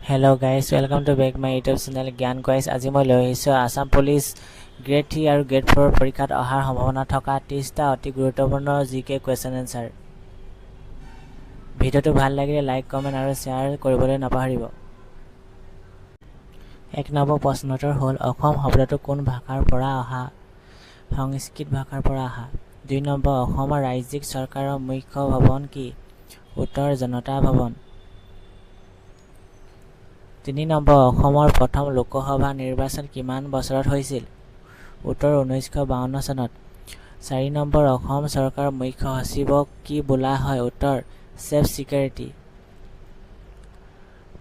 Hello guys, welcome to back my YouTube channel জ্ঞান guys. আজি মই লৈ আহিছোঁ আছাম পুলিচ গ্ৰেড 3 আৰু গ্ৰেড 4ৰ পৰীক্ষাত অহাৰ সম্ভাৱনা থকা 30টা অতি গুৰুত্বপূৰ্ণ জিকে কুৱেশ্যন এনচাৰ। ভিডিঅ'টো ভাল লাগিলে লাইক, কমেণ্ট আৰু শ্বেয়াৰ কৰিবলৈ নাপাহৰিব। 1 নম্বৰ প্ৰশ্নটোৰ হ'ল, অসম শব্দটো কোন ভাষাৰ পৰা অহা? সংস্কৃত ভাষাৰ পৰা অহা। 2 নম্বৰ, অসমৰ ৰাজ্যিক চৰকাৰৰ মুখ্য ভৱন কি? উত্তৰ, জনতা ভৱন। 3 নম্বৰ, অসমৰ প্ৰথম লোকসভা নিৰ্বাচন কিমান বছৰত হৈছিল? উত্তৰ, 1952 চনত। 4 নম্বৰ, অসম চৰকাৰৰ মুখ্য সচিবক কি বোলা হয়? উত্তৰ, চিফ ছেক্ৰেটাৰী।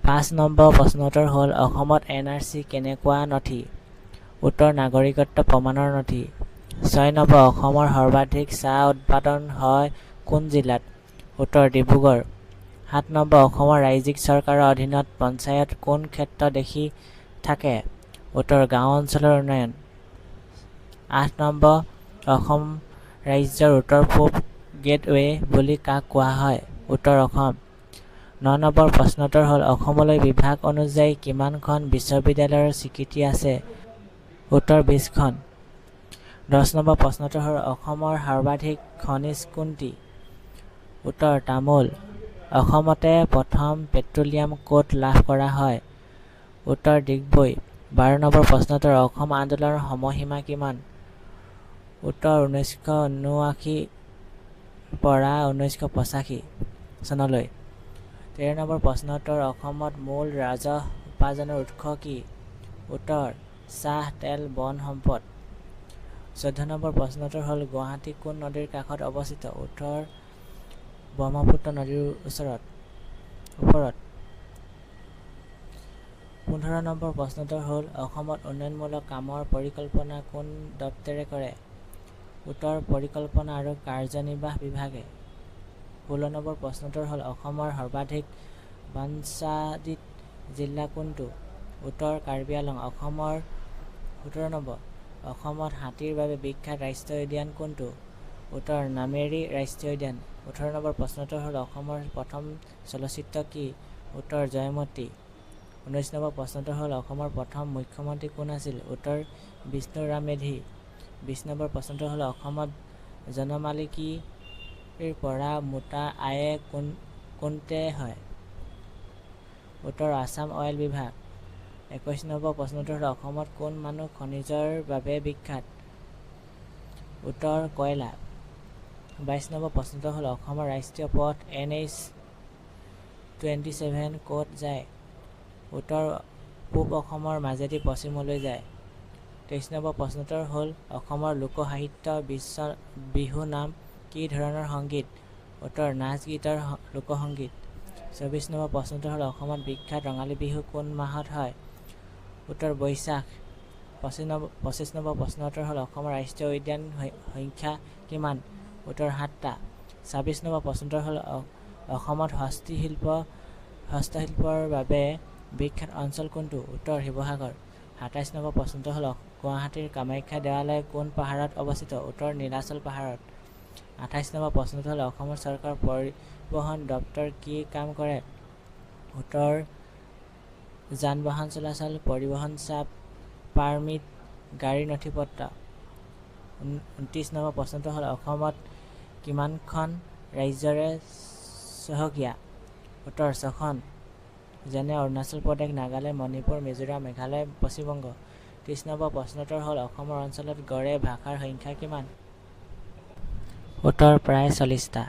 5 নম্বৰ প্ৰশ্নটোৰ হ'ল, অসমত এনআৰচি কেনেকুৱা নথি? উত্তৰ, নাগৰিকত্ব প্ৰমাণৰ নথি। 6 নম্বৰ, অসমৰ সৰ্বাধিক চাহ উৎপাদন হয় কোন জিলাত? উত্তৰ, ডিব্ৰুগড়। 7 নম্বৰ, অসমৰ ৰাজ্যিক চৰকাৰৰ অধীনত পঞ্চায়ত কোন ক্ষেত্ৰ দেখি থাকে? উত্তৰ, গাঁও অঞ্চলৰ উন্নয়ন। 8 নম্বৰ, অসম ৰাজ্যৰ উত্তৰ পূব গেটৱে বুলি কাক কোৱা হয়? উত্তৰ, অসম। 9 নম্বৰ প্ৰশ্নটোৰ হ'ল, অসমলৈ বিভাগ অনুযায়ী কিমানখন বিশ্ববিদ্যালয়ৰ স্বীকৃতি আছে? উত্তৰ, 20খন। 10 নম্বৰ প্ৰশ্নটো হ'ল, অসমৰ সৰ্বাধিক খনিজ কোনটি? উত্তৰ, তামোল। অসমতে প্ৰথম পেট্ৰলিয়াম ক'ত লাভ কৰা হয়? উত্তৰ, ডিগবৈ। 12 নম্বৰ প্ৰশ্নটোৰ, অসম আন্দোলনৰ সময়সীমা কিমান? উত্তৰ, 1979 পৰা 1985 চনলৈ। 13 নম্বৰ প্ৰশ্নটোৰ, অসমত মূল ৰাজহ উপাৰ্জনৰ উৎস কি? উত্তৰ, চাহ, তেল, বন সম্পদ। 14 নম্বৰ প্ৰশ্নটোৰ হ'ল, গুৱাহাটী কোন নদীৰ কাষত অৱস্থিত? উত্তৰ, ব্ৰহ্মপুত্ৰ নদীৰ ওপৰত। 15 নম্বৰ প্ৰশ্নটোৰ হ'ল, অসমত উন্নয়নমূলক কামৰ পৰিকল্পনা কোন দপ্তৰে কৰে? উত্তৰ, পৰিকল্পনা আৰু কাৰ্যনিৰ্বাহ বিভাগে। 16 নম্বৰ প্ৰশ্নটোৰ হ'ল, অসমৰ সৰ্বাধিক বনাচ্ছাদিত জিলা কোনটো? উত্তৰ, কাৰ্বি আংলং। অসমৰ 17 নম্বৰ, অসমত হাতীৰ বাবে বিখ্যাত ৰাষ্ট্ৰীয় উদ্যান কোনটো? উত্তৰ, নামেৰী ৰাষ্ট্ৰীয় উদ্যান। 18 নম্বৰ প্ৰশ্নটো হ'ল, অসমৰ প্ৰথম চলচ্চিত্ৰ কি? উত্তৰ, জয়মতী। 19 নম্বৰ প্ৰশ্নটো হ'ল, অসমৰ প্ৰথম মুখ্যমন্ত্ৰী কোন আছিল? উত্তৰ, বিষ্ণুৰাম মেধি। 20 নম্বৰ প্ৰশ্নটো হ'ল, অসমত জনমালিকীৰ পৰা মুঠ আয় কোনটোৱে হয়? উত্তৰ, আছাম অইল বিভাগ। 21 নম্বৰ প্ৰশ্নটো হ'ল, অসমত কোন মানুহ খনিজৰ বাবে বিখ্যাত? উত্তৰ, কয়লা। 22 নম্বৰ প্ৰশ্নটো হ'ল, অসমৰ ৰাষ্ট্ৰীয় পথ এনএইচ 27 ক'ত যায়? উত্তৰ, পূব অসমৰ মাজেদি পশ্চিমলৈ যায়। 23 নম্বৰ প্ৰশ্নটোৰ হ'ল, অসমৰ লোকসাহিত্য বিহু নাম কি ধৰণৰ সংগীত? উত্তৰ, নাচ গীতৰ লোকসংগীত। 24 নম্বৰ প্ৰশ্নটো হ'ল, অসমত বিখ্যাত ৰঙালী বিহু কোন মাহত হয়? উত্তৰ, বৈশাখ। 25 নম্বৰ প্ৰশ্নটোৰ হ'ল, অসমৰ ৰাষ্ট্ৰীয় উদ্যান সংখ্যা কিমান? উত্তৰ, সাতটা। 26 নম্বৰ প্ৰশ্নটোৰ হ'ল, অসমত হস্তশিল্পৰ বাবে বিখ্যাত অঞ্চল কোনটো? উত্তৰ, শিৱসাগৰ। 27 নম্বৰ প্ৰশ্নটো হ'ল, গুৱাহাটীৰ কামাখ্যা দেৱালয় কোন পাহাৰত অৱস্থিত? উত্তৰ, নীলাচল পাহাৰত। 28 নম্বৰ প্ৰশ্নটো হ'ল, অসমৰ চৰকাৰৰ পৰিবহণ দপ্তৰ কি কাম কৰে? উত্তৰ, যান বাহন চলাচল, পৰিবহণ চাপ, পাৰ্মিট, গাড়ীৰ নথি পত্ৰ। 29 নম্বৰ প্ৰশ্নটো হ'ল, অসমত কিমানখন ৰাজ্যৰে চহকীয়া? উত্তৰ, ছখন, যেনে অৰুণাচল প্ৰদেশ, নাগালেণ্ড, মণিপুৰ, মিজোৰাম, মেঘালয়, পশ্চিমবংগ। 30 নম্বৰ প্ৰশ্নটোৰ হ'ল, অসমৰ অঞ্চলত গড়ে ভাষাৰ সংখ্যা কিমান? উত্তৰ, প্ৰায় 40টা।